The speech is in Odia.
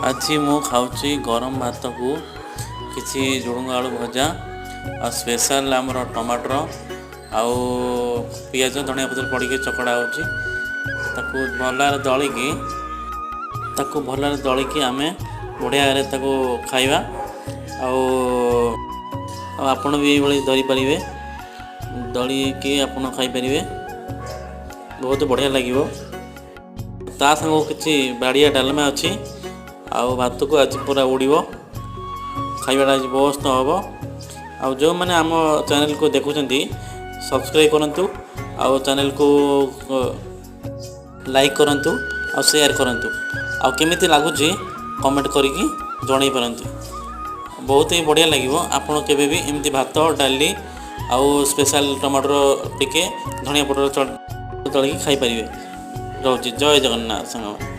ଆଜି ମୁଁ ଖାଉଛି ଗରମ ଭାତକୁ କିଛି ଝୁଡ଼ୁଙ୍ଗ ଆଳୁ ଭଜା ଆଉ ସ୍ପେଶାଲ ଆମର ଟମାଟର ଆଉ ପିଆଜ, ଧନିଆ ପତ୍ର ପଡ଼ିକି ଚକଡ଼ା ହେଉଛି। ତାକୁ ଭଲରେ ଦଳିକି ଆମେ ବଢ଼ିଆରେ ତାକୁ ଖାଇବା। ଆଉ ଆଉ ଆପଣ ବି ଏଇଭଳି ଧରିପାରିବେ, ଦଳିକି ଆପଣ ଖାଇପାରିବେ, ବହୁତ ବଢ଼ିଆ ଲାଗିବ। ତା ସାଙ୍ଗକୁ କିଛି ବାଡ଼ିଆ ଡାଲମା ଅଛି ଆଉ ଭାତକୁ ଆଜି ପୁରା ଉଡ଼ିବ ଖାଇବାଟା, ଆଜି ମସ୍ତ ହେବ। ଆଉ ଯେଉଁମାନେ ଆମ ଚ୍ୟାନେଲକୁ ଦେଖୁଛନ୍ତି, ସବସ୍କ୍ରାଇବ୍ କରନ୍ତୁ ଆଉ ଚ୍ୟାନେଲକୁ ଲାଇକ୍ କରନ୍ତୁ ଆଉ ସେୟାର କରନ୍ତୁ। ଆଉ କେମିତି ଲାଗୁଛି କମେଣ୍ଟ କରିକି ଜଣାଇ ପାରନ୍ତି। ବହୁତ ହିଁ ବଢ଼ିଆ ଲାଗିବ। ଆପଣ କେବେ ବି ଏମିତି ଭାତ, ଡାଲି ଆଉ ସ୍ପେଶାଲ ଟମାଟର ଟିକେ ଧନିଆ ପତ୍ର ଦଳିକି ଖାଇପାରିବେ। ରହୁଛି, ଜୟ ଜଗନ୍ନାଥ ସାଙ୍ଗମାନେ।